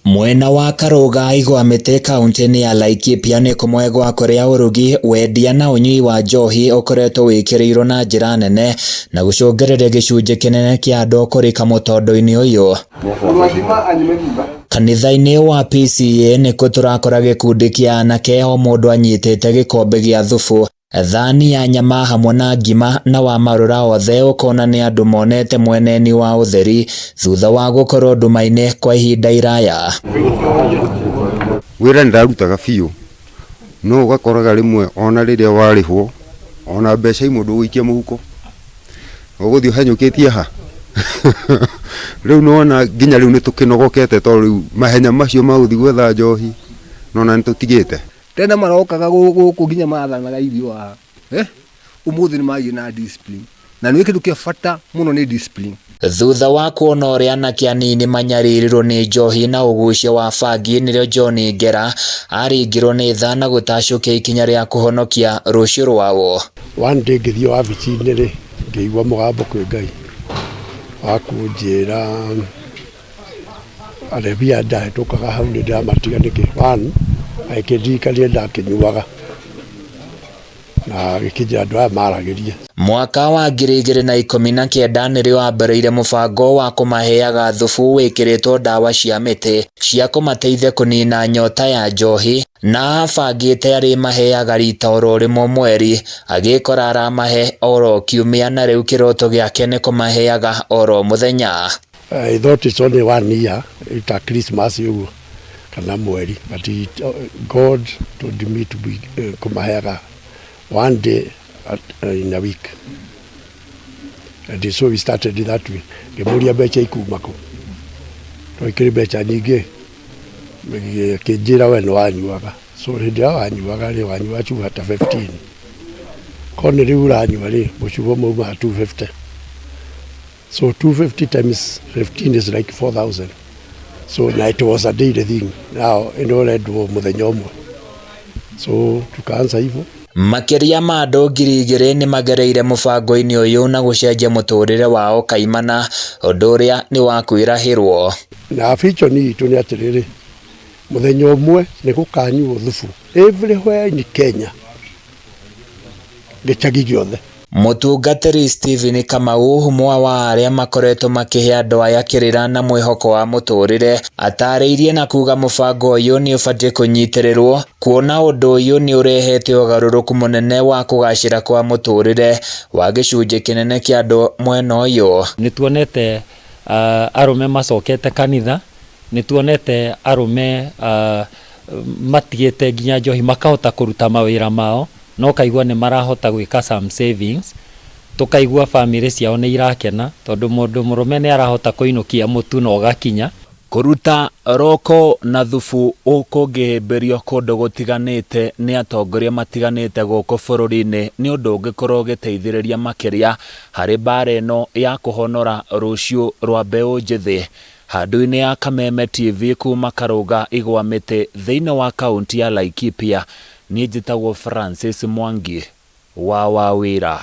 Mwena wa Karũga Igwamĩtĩ kaunti-inĩ ya Laikipia nĩ kũmwe gwa kũrĩa ũrugi, wendia na ũnyui wa njohi ũkoretwo wĩkĩrĩirwo na njĩra nene na gũcũngĩrĩria gĩcunjĩ kĩnene kĩa andũ kũrika mũtondo-inĩ ũyũ. Kanitha-inĩ wa PCEA nĩkuo tũrakora gĩkundi kĩa anake o mũndũ anyitĩte gĩkombe gĩa thubu, thani ya nyama hamwe na ngima na wamarora othe ũkona nĩ andũ monete mweneni wa ũtheri thutha wa gũkorwo nduma-inĩ kwa ihinda iraya. Wĩra nĩndarutaga biũ no ũgakoraga rĩmwe ona rĩrĩa warĩhwo ona mbeca imwe ndũgũikia mũhuko, ũgũthiĩ ũhanyũkĩtie ha? Rĩu nĩwona nginya rĩu nĩtũkĩnogokete tondũ rĩu mahenya macio ma gũthiĩ gwetha njohi nĩwona nĩtũtigĩte. Tene marokaga gũkũ nginya mathanaga irio haha eh? Ũmũthĩ nĩ magĩire na discipline na nĩ kĩndũ kĩa bata mũno nĩ discipline. Thutha wa kuona ũrĩa anake anini manyaririrwo nĩ njohi na ũgucia wa bangi nĩrĩo John Ngera aringirwo nĩ tha na gũtacũkia ikinya rĩa kũhonokia rũciũ rwao. One day ngĩthiĩ wabici-inĩ rĩ, ngĩigua mũgambo kwĩ Ngai wa kũnjĩra arebi aya ndahĩtũkaga hau nĩ ndĩramatiga nĩkĩ. One, agĩkĩndirikania ndakĩnyuaga na agĩkĩnjĩra andũ aya maragĩrie. Mwaka wa 2019 nĩrĩo ambĩrĩirie mũbango wa kũmaheaga thubu wĩkĩrĩtwo ndawa cia mĩtĩ cia kũmateithia kũnina nyota ya njohi na abangĩte arĩmaheaga rita oro rĩmwe mweri agĩkora aramahe oro kiumia na rĩu kĩroto gĩake nĩ kũmaheaga oro mũthenya. I thought it's only one year, ta Christmas ũguo kana mweri, but God told me to be kũmaheaga one day in a week. And so we started that way. Ngĩmũria mbeca ikuma kũ, to ikĩrĩ mbeca nyingĩ, akĩnjĩra we nĩ wanyuaga. So hĩndĩ ĩrĩa wanyuaga rĩ, wanyuaga cuba ta 15. Korwo nĩ rĩu ũranyua rĩ, mũcuba ũmwe umaga 250. So 250 times 15 is like 4,000. So na it was a daily thing. Now ĩno ũrendwo mũthenya ũmwe. So tukaanza hivyo. Makĩria ma andũ 2000 nĩ magereire mũbango-inĩ ũyũ na gũcenjia mũtũrĩre wao kaimana, ũndũ ũrĩa nĩ wa kwĩrahĩrwo. Na vision itũ nĩ atĩrĩrĩ, mũthenya ũmwe nĩ gũkanyuo thubu everywhere in Kenya, gĩcagi gĩothe. Mũtungatĩri Stephen Kamau ũmwe wa arĩa makoretwo makĩhe andũ aya kĩrĩra na mwĩhoko wa mũtũrĩre atarĩirie na kuga mũbango ũyũ nĩ ũbatiĩ kũnyitĩrĩrwo kuona ũndũ ũyũ nĩ ũrehete ũgarũrũku mũnene wa kũgacĩra kwa mũtũrĩre wa gĩcunjĩ kĩnene kĩa andũ mwena ũyũ. Nĩ tuonete arũme macokete kanitha, nĩ tuonete arũme matigĩte nginya njohi makahota kũruta mawĩra mao na ũkaigua nĩ marahota gwĩka some savings, tũkaigua bamĩrĩ ciao nĩ irakena tondũ mũndũ mũrũme nĩ arahota kũinũkia mũtu na ũgakinya. Kũruta roko na thubu ũkũngĩhĩmbĩrio kũndũ gũtiganĩte nĩ atongoria matiganĩte gũkũ bũrũri-inĩ nĩ ũndũ ũngĩkorwo ũgĩteithĩrĩria makĩria harĩ mbara ĩno ya kũhonora rũciũ rwa mbeũ njĩthĩ. Handũ-inĩ ya Kameme TV kuma Karũga Igwamĩtĩ thĩinĩ wa kaunti ya Laikipia, niĩ njĩtagwo Francis Mwangi wa Wawĩra.